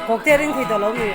Kawkte a ring thei tawh lo mi?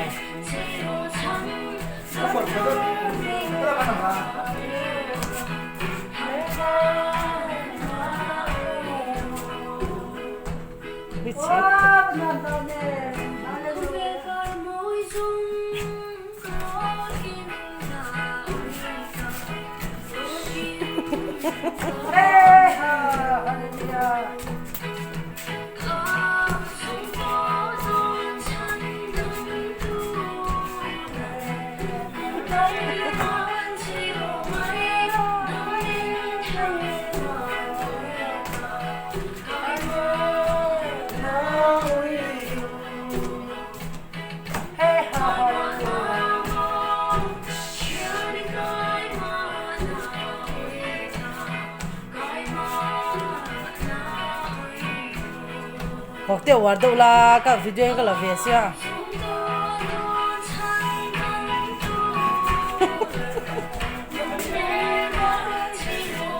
Kawk te uar deuh la ka video in ka la ve sia.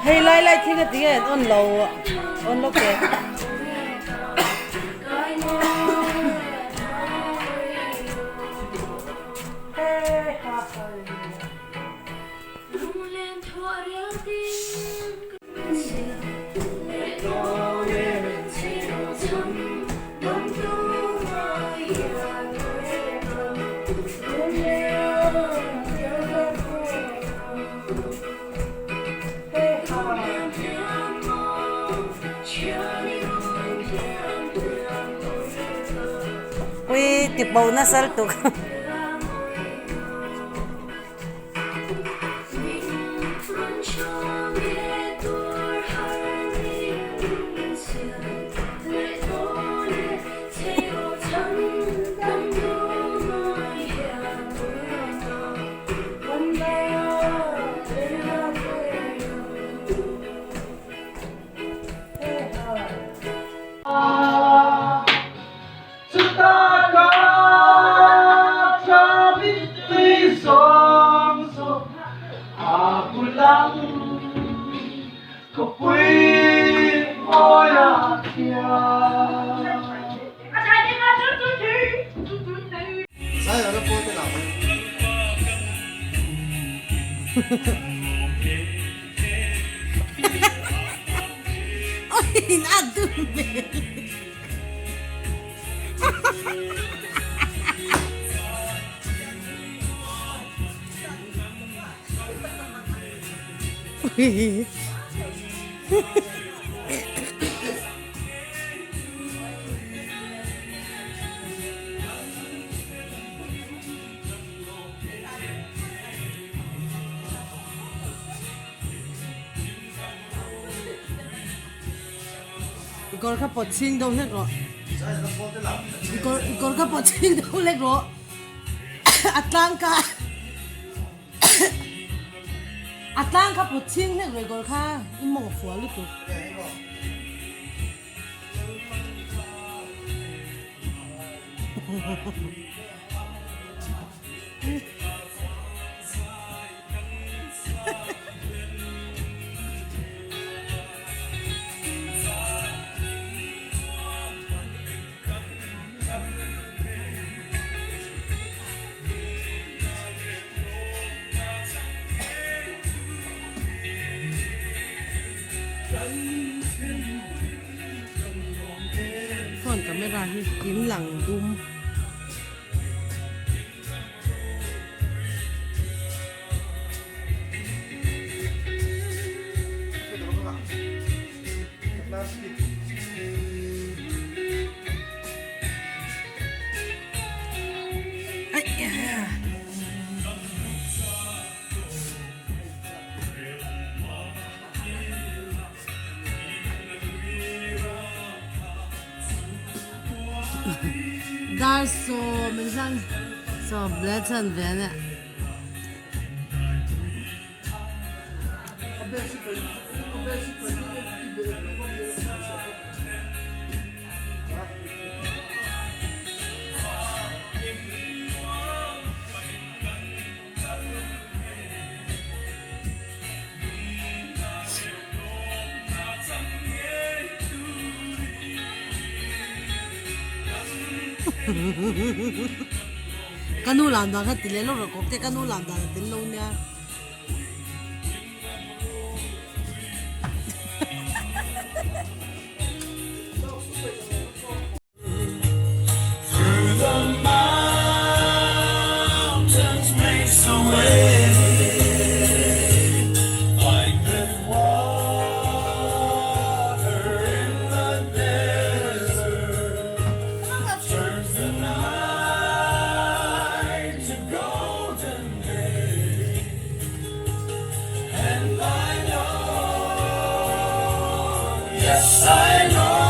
Hei lai lai thing a ti nge an on lo on lo ke. Ui tipo nasa lutuk. I kawr kha pawt chhing deuh hlek rawh. I kawr i kawr kha pawt chhing deuh hlek rawh. A tlang kha a tlang kha pawt chhing hlek rawh i kawr kha i mawng fual lutuk. Phone camera hi in lang dum. Dar sawm in hlan sawm leh chhan ve a nia. Ka nu lam dan kha ti leh lawk rawh kawp te ka nu lam dan a tel lo nia. Yes, I know.